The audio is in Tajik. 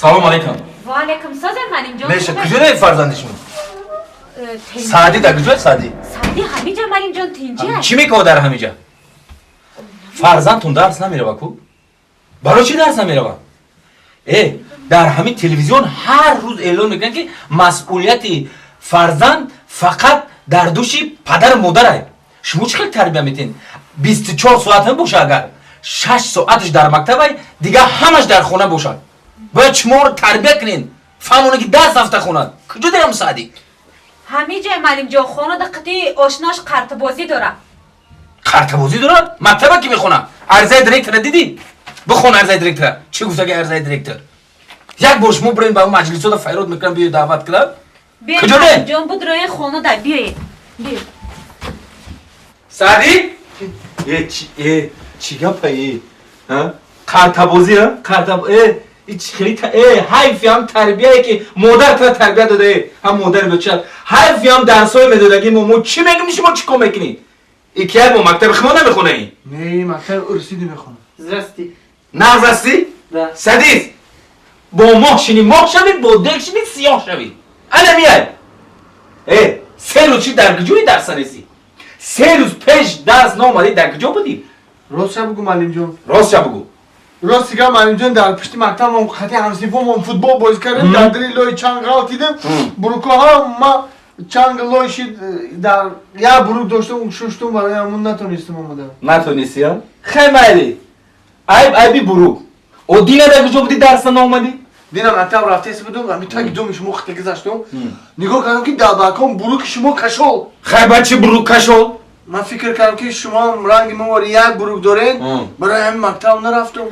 Салом алейкум. Ва алейкум созем, малимҷон. Меша, куҷое фарзанди шумо? Саъдӣ дар куҷое, Саъдӣ? Саъдӣ ҳамиҷа, малимҷон, тинҷа. Чӣ мекунад дар ҳамиҷа? Фарзандтон дарс намерава ку? Барои чӣ дарс намерава? Дар ҳамин телевизион ҳар рӯз эълон мекунанд, ки масъулияти фарзанд фақат дар дӯши падару модарай. Шумо чӣ хел тарбия метиҳед? 24 соат ҳам боша, агар 6 соаташ дар мактабай, дигар ҳамаш дар хона бошад. Бояд шуморо тарбия кунед, фаҳмонед, ки дарс рафта хонад. Куҷо дарам Саъдӣ? Ҳамиҷа, малимҷон, хонада қити ошнош қартбозӣ дора. Қартабозӣ дорад? Мактаба ки мехонад? Арзаи директора дидӣ? Бихон арзаи директора. Чӣ гуфтаги арзаи директор? Як бор шумо бирен, ба маҷлисода файрод мекунам, биё, даъват кунам. Куҷо де? Малимҷон, будрои хонада, биёед, биёед. Саъдӣ, э чи, э чӣ гапа? Э, қартабозӣ, қарта э хеле э ҳайфи ҳам тарбияе, ки модар тара тарбия дода, э ҳам модари беча. Ҳайфи ҳам дарсҳое медодаги мо чӣ мегӯем, шумо чӣ кор мекунӣ? Ики як мо мактаби химо намехонаи? Не, мактаби урсиди мехонам. Здрасте. Нағз ҳастӣ? Да. Садис, бо моҳ шини, моҳ шавӣ, бо дег шини, сиёҳ шавӣ. Ана миай. 3 рӯз чи дар куҷои дарса нестӣ? 3 рӯз пеш дарс наомадӣ, дар куҷо будӣ? Ростша бугу, маълимҷон. Ростша бугу. Рости гап, маълимҷон, дар пушти мактабам хати ҳамсинфомон футбол бозӣ кардем, дар дили лои чанг ғалтидем, бурукоҳам ма чанг лой шид, дар як бурук доштум, шуштум, барои ҳамун натонистум омадам. Натонистӣ, а? Хай, майли, айб айби бурук. О, дина дар куҷо будӣ, дарса наомадӣ? Дина мактаб рафтест будум, ҳами таги думи шумо хита гузаштум, нигоҳ кардам, ки дар балкон буруки шумо кашол. Хай, ба чӣ бурук кашол? Ман фикр кардам, ки шумо ранги мовари як бурук доред, барои ҳамин мактаб нарафтум.